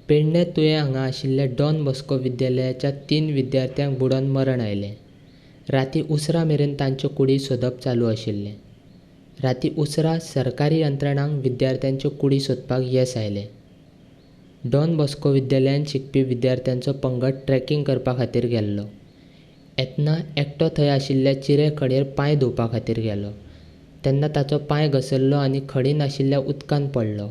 पेडणें तुयें हांगा आशिल्ल्या डॉन बॉस्को विद्यालयाच्या 3 विद्यार्थ्यांक बुडोवन मरण आयलें. रातीं उसरां मेरेन तांच्यो कुडी सोदप चालू आशिल्लें. रातीं उसरां सरकारी यंत्रणांक विद्यार्थ्यांच्यो कुडी सोदपाक येस आयलें. डॉन बॉस्को विद्यालयांत शिकपी विद्यार्थ्यांचो पंगड ट्रॅकिंग करपा खातीर गेल्लो. येतना एकटो थंय आशिल्ल्या चिरे खणीर पांय धुवपा खातीर गेलो. तेन्ना ताचो पांय घसरलो आनी खणींत आशिल्ल्या उदकांत पडलो.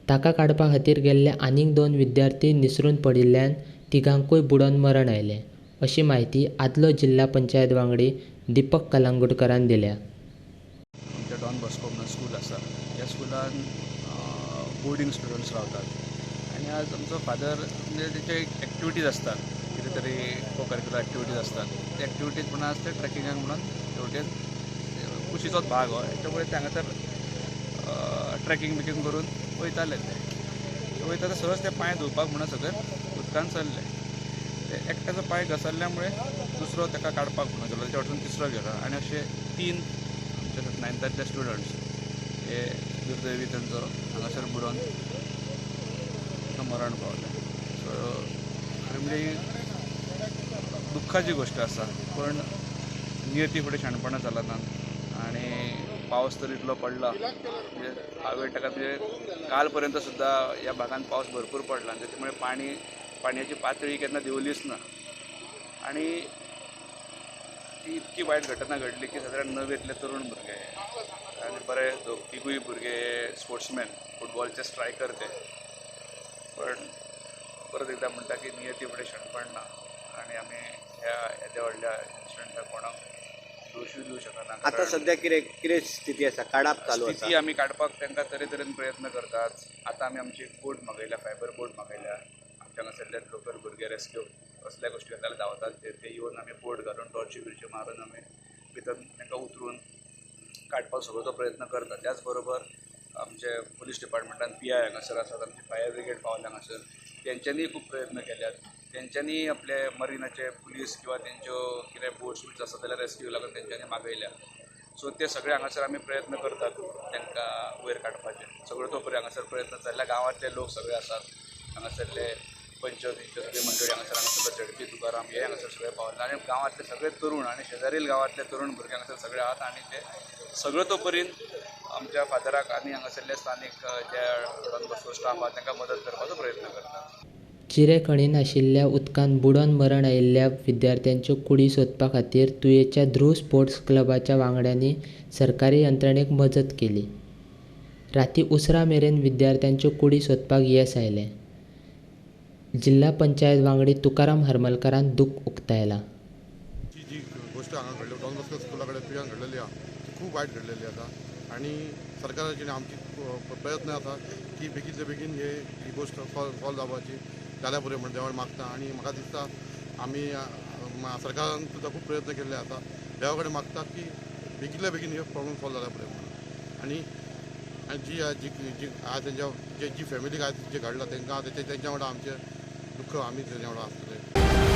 ताका काडपा खातीर गेल्ले आनीक 2 विद्यार्थी निसरून पडिल्ल्यान तिगांकूय बुडोवन मरण आयलें, अशी म्हायती आदलो जिल्हा पंचायत वांगडी दीपक कलांगुटकरान दिल्या. आमच्या डॉन बॉस्को म्हणून स्कूल आसा, ह्या स्कुलान बोर्डिंग स्टुडंट्स रावतात आनी आज आमचो फादर म्हणजे तेचे एक्टिविटीज आसतात, कितें तरी को करिक्युलर एक्टिविटीज आसतात. ते एक्टिविटीज म्हणून आज ते ट्रेकिंगाक म्हणून तेवटेन कुशीचोच भाग हो, हेच्या ते हांगासर ट्रेकिंग बिकिंग करून वयताले. ते वयता ते सहज ते पांय धुवपाक म्हणून सगळे उदकान सरले. ते एकट्याचो पांय घसरल्या मुळे दुसरो ताका काडपाक म्हणून गेलो, तेच्या वटसून तिसरो गेलो आनी अशे 3 आमच्या नायन्थांतले स्टुडंट्स हे दुर्दैवी तांचो हांगासर बुडोवन मरण पावलें. सो खरें म्हणजे दुख्खाची गोश्ट आसा, पण नियती फुडें शाणपणां चलना आनी पावस तर इतलो पडला म्हणजे हांवें ताका म्हणजे काल पर्यंत सुद्दां ह्या भागान पावस भरपूर पडला आनी तेच्यामुळे पाणयाची पातळी केन्ना देंवलीच ना आनी ती इतकी वायट घटना घडली की सादारण 9वेंतले तरुण भुरगे आनी बरे तिगूय भुरगे स्पोर्ट्समॅन, फुटबॉलचे स्ट्रायकर ते. पण परत एकदा म्हणटा की नियती फुडें शाणपण ना आनी आमी ह्या येद्या व्हडल्या इन्सिडंटाक कोणाक दोशूय दिवं शकना. आतां सद्या कितें स्थिती आसा? काडप चालू आसा. स्थिती आमी काडपाक तांकां तरेतरेन प्रयत्न करतात. आतां आमी आमची एक बोट मागयल्या, फायबर बोट मागयल्या. आमच्या हांगासरले लोकल भुरगे रेस्क्यू असल्या गोश्टी खातीर धांवतात, ते येवन आमी बोट घालून टॉर्ची बिर्ची मारून आमी भितर तांकां उतरून काडपाक सगळो तो प्रयत्न करतात. त्याच बरोबर आमचे पुलीस डिपार्टमेंटान PI हांगासर आसात, आमची फायर ब्रिगेड पावल्या हांगासर, तेंच्यांनीय खूब प्रयत्न केल्यात. तेंच्यांनी आपले मरिनाचे पुलीस किंवा तेंच्यो कितें बोट्स बीट्स आसा जाल्यार रेस्क्यू लागून तेंच्यांनी मागयल्या. सो ते सगळे हांगासर आमी प्रयत्न करतात तांकां वयर काडपाचे. सगळो तो पळय हांगासर प्रयत्न चल्ल्या. गांवांतले लोक सगळे आसात हांगासरले, पंच तेंच्यो सगळे मंडळी हांगासर, हांगासरलो झडपी तुकाराम हे हांगासर सगळे पावले आनी गांवांतले सगळे तरुण आनी शेजारील गांवांतले तरुण भुरगे हांगासर सगळे आहात आनी ते सगळो तो परीन आमच्या फादराक आनी हांगासरले स्थानीक जे डॉन बॉस्को स्टाफ आहा तांकां मदत करपाचो प्रयत्न करतात. चिरे खणींत आशिल्ल्या उदकांत बुडोवन मरण आयिल्ल्या विद्यार्थ्यांच्यो कुडी सोदपा खातीर तुयेंच्या ध्रुव स्पोर्ट्स क्लबाच्या वांगड्यांनी सरकारी यंत्रणेक मजत केली. रातीं उसरां मेरेन विद्यार्थ्यांच्यो कुडी सोदपाक येस आयलें. जिल्हा पंचायत वांगडी तुकाराम हरमलकारान दुख्ख उक्तायलां. जी गोश्ट हांगा घडली डॉन बॉस्को स्कुला कडेन तुयें घडलेली आहा ती खूब वायट घडलेली आसा आनी सरकाराचे आमची प्रयत्न आसा की बेगीनच्या बेगीन ही गोश्ट सॉल्व जावपाची जाल्यार बरें म्हण देवा मागता. आनी म्हाका दिसता आमी सरकारान सुद्दां खूब प्रयत्न केल्ले आसा, देवा कडेन मागता की बेगीनल्या बेगीन हे प्रॉब्लम सॉल्व जाल्यार बरें म्हणून. आनी जी जी जी आज तेंच्या जी फॅमिलीक आज जे घडलां तांकां तेंच्या वांगडा आमचें दुख्ख आमी तेंच्या वांगडा आसतलें.